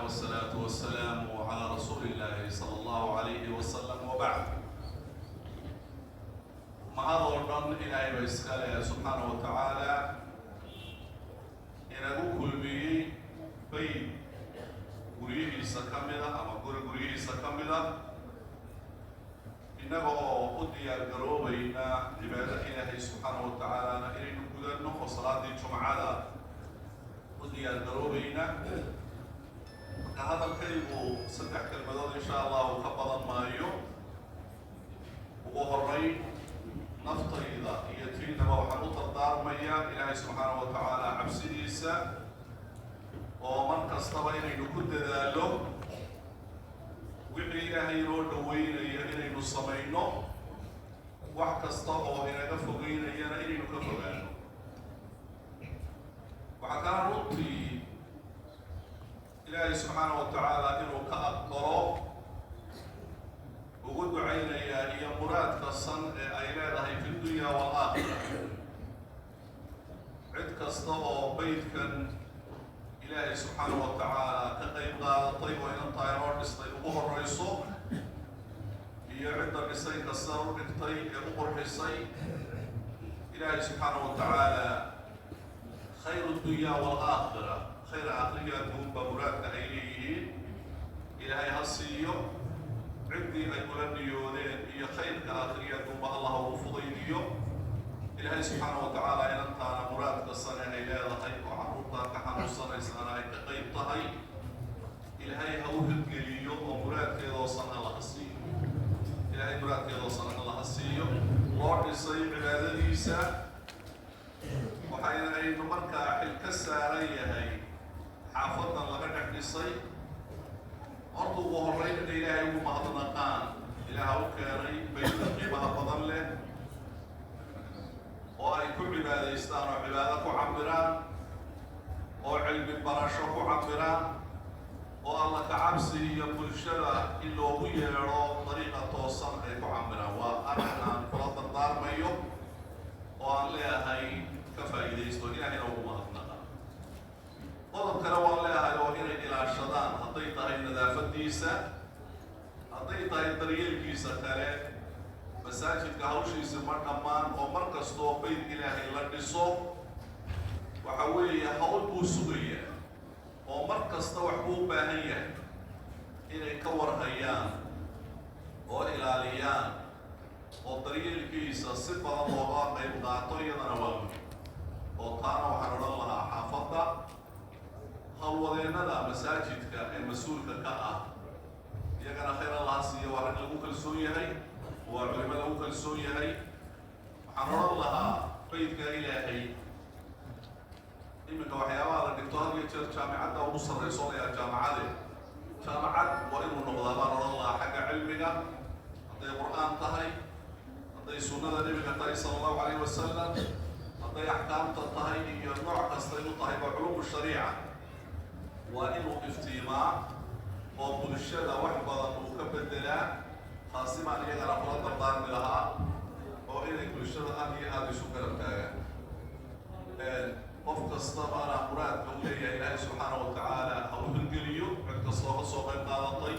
والصلاة والسلام على رسول الله صلى الله عليه وسلم وبعد. Mahad oo dhan Ilaahay ba iska leh subxaana wa tacaala, inagu kulmiyey bayd guryihiisa ka mid a ama guri guryihiisa ka mid a, innaga oo u diyaar garoobayna cibaado Ilaahay subxaana wa tacaalana inaynu gudanno, oo salaadii Jumcada u diyaar garoobayna. Marka hadalkaygu saddex kelmadood insha Allahu ka badan maayo. Ugu horeyn, naftayda iyo tiinaba waxaan u dardaarmayaa Ilaahay subxaana wa tacaala cabsidiisa, oo mar kastaba inaynu ku dadaalo wixii Ilaahay inoo dhaweynayo inaynu samayno, wax kasta oo inaga fogeynayana inaynu ka fogaano. Waxaa kala runtii Ilaahay subxaana wa tacaala inuu ka aqbalo ugu ducaynayaa iyo muraadka san ee ay leedahay fi dunya waalaakhira cid kasta oo beydkan Ilaahay subxaana wa tacaala ka qayb qaadatay, oo inantaa inoo dhistay ugu horeyso, iyo cidda dhisay kasta u dhigtay ee u qurxisay. Ilaahay subxaana wa tacaala khayr dunya waalaakhira, khayr aakhiriya adduunba muraadka ay leeyihiin Ilaahay ha siiyo. Ciddii ay ula niyoodeen iyo khayrka aakhiriya adduunba Allah ugu fudaydiyo. Ilaahay subxaana wa tacaala inantaana muraadka sane ay leedahay, oo carruurtaa ka xanuunsanaysaana ay ka qayb tahay, Ilaahay ha u hirgeliyo oo muraadkeedoo san Alla ha siiyo. Ilaahay muraadkeedoo san Alla ha siiyo. Loo dhisay cibaadadiisa, waxayna aynu markaa xil ka saaran yahay xaafadan laga dhex dhisay. Horta ugu horreyn inay Ilaahay ugu mahadnaqaan Ilaaha u keenay bayda qiimaha badan leh oo ay ku cibaadaystaan, oo cibaado ku camiraan, oo cilmi barasho ku camiraan, oo Alla ka cabsi iyo bulshada in loogu yeedho dariiqa toosan ay ku camiraan. Waa arrin aan kula dardaarmayo oo aan leeyahay ka faa'iidaysto, Ilaahayna ugu mahadnaqa. Qodob kale waan leeyahay, oo inay ilaashadaan, hadday tahay nadaafadiisa, hadday tahay daryeelkiisa kale. Masaajidka hawshiisa ma dhammaan, oo mar kastoo bayd Ilaahay la dhiso waxa weeye hawl buu sugayaa, oo mar kasta wax buu u baahan yahay. Inay ka warhayaan oo ilaaliyaan oo daryeelkiisa si badan looga qayb qaato iyadana waa muhim. Oo taana waxaan odhan lahaa xaafadda howlwadeennada masaajidka ee mas-uulka ka ah, iyagana khayr Allaha siiya, waa rag lagu kalsoon yahay, waa culimo lagu kalsoon yahay. Waxaan odhan lahaa baydka Ilaahay iminka waxyaabaha la dhigto had iyo jeer jaamicadda ugu sarrayso layaa jaamacade, jaamacad waa inuu noqdaa baan odhan lahaa xagga cilmiga, hadday Qur'aan tahay, hadday sunnada Nebiga tahay sala Allahu calayh wasalam, hadday axkaamta tahay iyo nooc kastay u tahay ba culuum shariica, waa inuu iftiimaa oo bulshada wax badan uu ka bedelaa. Taasi baan iyagana kula dardaarmi lahaa, oo inay bulshada aad iyo aada isu garab taagaan. Qof kastabana muraadka u leeyahay Ilaahay subxaana wa tacaala ha u hirgeliyo, cid kastoo ka soo qayb qaadatay.